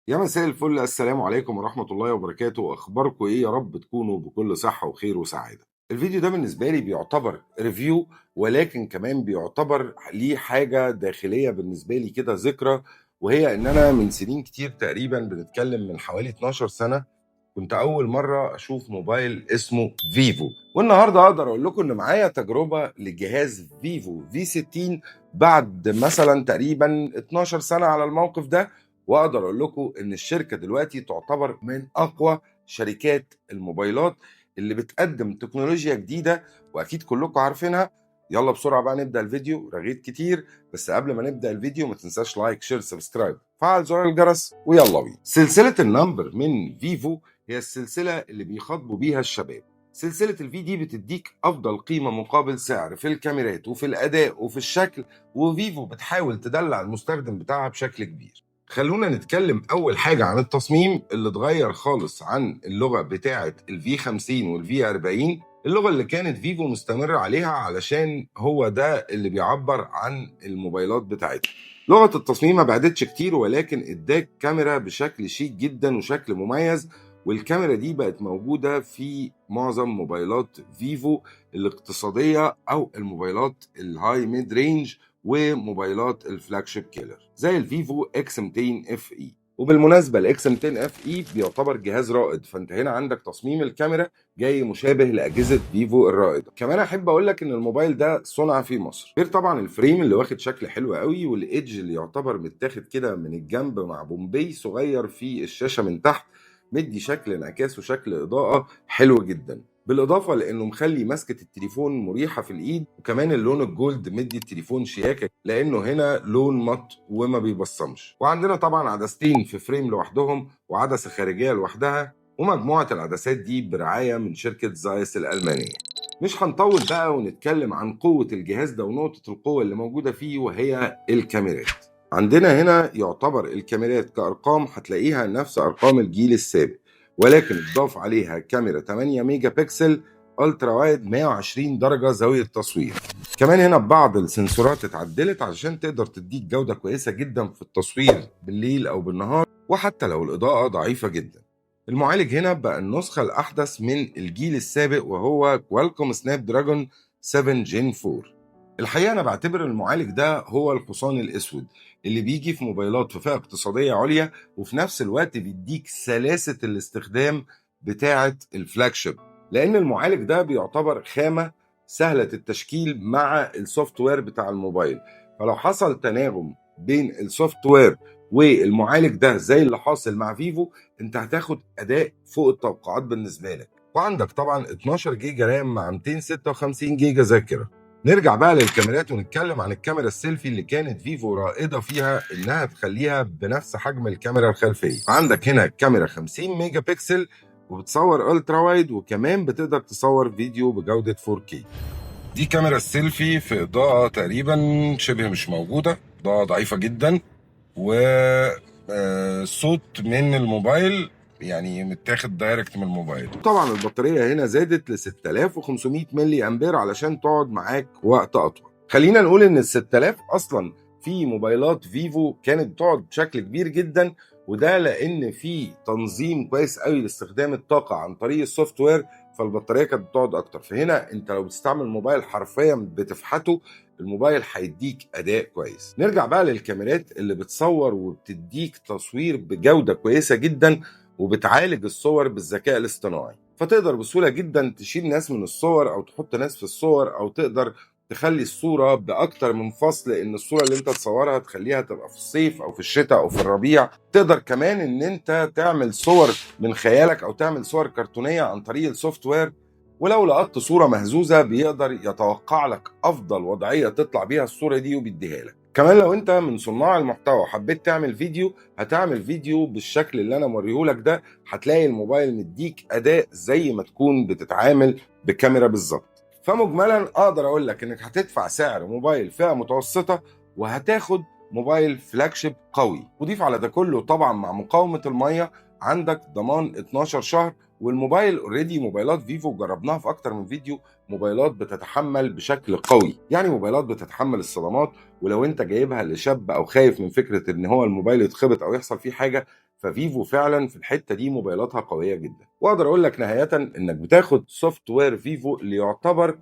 يا مساء الفل، السلام عليكم ورحمة الله وبركاته. أخباركم إيه؟ يا رب تكونوا بكل صحة وخير وسعادة. الفيديو ده بالنسبة لي بيعتبر review، ولكن كمان بيعتبر ليه حاجة داخلية بالنسبة لي كده ذكرى، وهي إن أنا من سنين كتير، تقريبا بنتكلم من حوالي 12 سنة، كنت أول مرة أشوف موبايل اسمه فيفو. والنهاردة أقدر أقول لكم إن معايا تجربة لجهاز فيفو V 60 بعد مثلا تقريبا 12 سنة على الموقف ده، واقدر اقول لكم ان الشركة دلوقتي تعتبر من اقوى شركات الموبايلات اللي بتقدم تكنولوجيا جديده، واكيد كلكم عارفينها. يلا بسرعة بقى نبدا الفيديو، رغيت كتير. بس قبل ما نبدا الفيديو ما تنساش like، share، subscribe، فعل زرار الجرس، ويلا بينا. سلسلة ال Number من فيفو هي السلسلة اللي بيخاطبوا بيها الشباب. سلسلة ال V دي بتديك أفضل قيمة مقابل سعر في الكاميرات وفي الأداء وفي الشكل، وفيفو بتحاول تدلع المستخدم بتاعها بشكل كبير. خلونا نتكلم اول حاجة عن التصميم اللي اتغير خالص عن اللغة بتاعه ال V 50 وال V 40، اللغة اللي كانت فيفو مستمرة عليها علشان هو ده اللي بيعبر عن الموبايلات بتاعتها. لغة التصميم ما بعدتش كتير، ولكن اداك كاميرا بشكل شيك جدا وشكل مميز، والكاميرا دي بقت موجودة في معظم موبايلات فيفو الاقتصادية او الموبايلات ال high mid range وموبايلات ال flagship killer زي الفيفو X 200 FE. وبالمناسبة ال X 200 FE بيعتبر جهاز رائد، فانت هنا عندك تصميم الكاميرا جاي مشابه لاجهزة فيفو الرائده. كمان احب اقول لك ان الموبايل ده صنع في مصر، غير طبعا ال frame اللي واخد شكل حلو قوي، وال edge اللي يعتبر متاخد كده من الجنب مع بومبي صغير في الشاشة من تحت، مدي شكل انعكاس وشكل اضاءه حلو جدا، بالاضافة لانه مخلي مسكه التليفون مريحه في الايد. وكمان اللون ال gold مدي التليفون شياكه لانه هنا لون matte وما بيبصمش. وعندنا طبعا عدستين في frame لوحدهم وعدسه خارجية لوحدها، ومجموعة العدسات دي برعاية من شركة زايس الالمانيه. مش هنطول بقى ونتكلم عن قوة الجهاز ده ونقطة القوة اللي موجودة فيه، وهي الكاميرات. عندنا هنا يعتبر الكاميرات كأرقام هتلاقيها نفس أرقام الجيل السابق، ولكن اتضاف عليها كاميرا 8 ميجا بكسل ultra wide 120 درجة زاوية تصوير. كمان هنا بعض السنسورات اتعدلت علشان تقدر تديك جودة كويسة جدا في التصوير بالليل أو بالنهار، وحتى لو الإضاءة ضعيفة جدا. المعالج هنا بقى النسخة الأحدث من الجيل السابق، وهو Qualcomm Snapdragon 7 Gen 4. الحقيقة أنا بعتبر المعالج ده هو الحصان الأسود اللي بيجي في موبايلات في فئة اقتصادية عليا، وفي نفس الوقت بيديك سلاسة الاستخدام بتاعة ال flagship، لأن المعالج ده بيعتبر خامة سهلة التشكيل مع ال software بتاع الموبايل. فلو حصل تناغم بين ال software والمعالج ده زي اللي حاصل مع فيفو، انت هتاخد اداء فوق التوقعات بالنسبة لك. وعندك طبعا 12 جيجا RAM مع 256 جيجا ذاكره. نرجع بقى للكاميرات ونتكلم عن الكاميرا السيلفي اللي كانت فيفو رائدة فيها انها تخليها بنفس حجم الكاميرا الخلفيه. عندك هنا كاميرا 50 ميجا بكسل وبتصور ultra wide، وكمان بتقدر تصور فيديو بجوده 4K. دي كاميرا السيلفي في اضاءه تقريبا شبه مش موجوده، اضاءه ضعيفة جدا، وصوت من الموبايل، يعني متاخد direct من الموبايل. طبعا البطارية هنا زادت ل 6500 ملي امبير علشان تقعد معاك وقت اطول. خلينا نقول ان ال 6000 اصلا في موبايلات فيفو كانت بتقعد بشكل كبير جدا، وده لان في تنظيم كويس قوي لاستخدام الطاقة عن طريق ال software، فالبطاريه كانت بتقعد اكتر. فهنا انت لو بتستعمل موبايل حرفيا بتفحته، الموبايل هيديك اداء كويس. نرجع بقى للكاميرات اللي بتصور وبتديك تصوير بجوده كويسة جدا، وبتعالج الصور بالذكاء الاصطناعي، فتقدر بسهولة جدا تشيل ناس من الصور او تحط ناس في الصور، او تقدر تخلي الصورة بأكتر من فصل، إن الصورة اللي أنت تصورها تخليها تبقى في الصيف أو في الشتاء أو في الربيع. تقدر كمان إن أنت تعمل صور من خيالك أو تعمل صور كرتونية عن طريق ال software، ولو لقطت صورة مهزوزة بيقدر يتوقع لك أفضل وضعية تطلع بيها الصورة دي وبيديها لك. كمان لو انت من صناع المحتوى وحبيت تعمل فيديو، هتعمل فيديو بالشكل اللي انا موريهولك ده، هتلاقي الموبايل مديك اداء زي ما تكون بتتعامل بكاميرا بالظبط. فمجملا اقدر اقول لك انك هتدفع سعر موبايل فئة متوسطه وهتاخد موبايل flagship قوي. وضيف على ده كله طبعا مع مقاومة المية عندك ضمان 12 شهر. والموبايل already موبايلات فيفو جربناها في اكتر من فيديو، موبايلات بتتحمل بشكل قوي، يعني موبايلات بتتحمل الصدمات. ولو انت جايبها لشاب او خايف من فكرة ان هو الموبايل يتخبط او يحصل فيه حاجه، ففيفو فعلا في الحتة دي موبايلاتها قوية جدا. واقدر اقول لك نهاية انك بتاخد software فيفو اللي يعتبر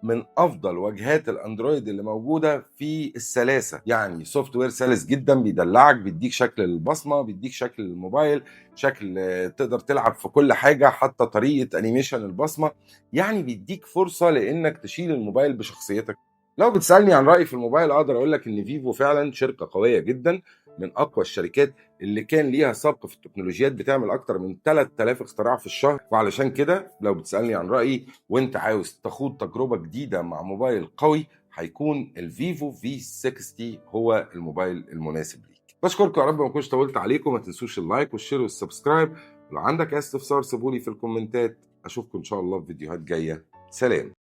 من افضل واجهات الاندرويد اللي موجودة في السلاسة، يعني software سلس جدا، بيدلعك، بيديك شكل البصمة، بيديك شكل الموبايل، شكل تقدر تلعب في كل حاجة، حتى طريقه animation البصمة، يعني بيديك فرصة لانك تشيل الموبايل بشخصيتك. لو بتسالني عن رايي في الموبايل اقدر اقول لك ان فيفو فعلا شركة قوية جدا، من اقوى الشركات اللي كان ليها سبق في التكنولوجيات، بتعمل اكتر من 3000 اختراع في الشهر. وعلشان كده لو بتسالني عن رايي وانت عاوز تخوض تجربه جديدة مع موبايل قوي، هيكون الفيفو V60 هو الموبايل المناسب ليك. بشكركم، يا رب ما اكونش طولت عليكم. ما تنسوش ال like وال share وال subscribe. لو عندك اي استفسار سيبولي في الكومنتات. اشوفكم ان شاء الله في فيديوهات جاية. سلام.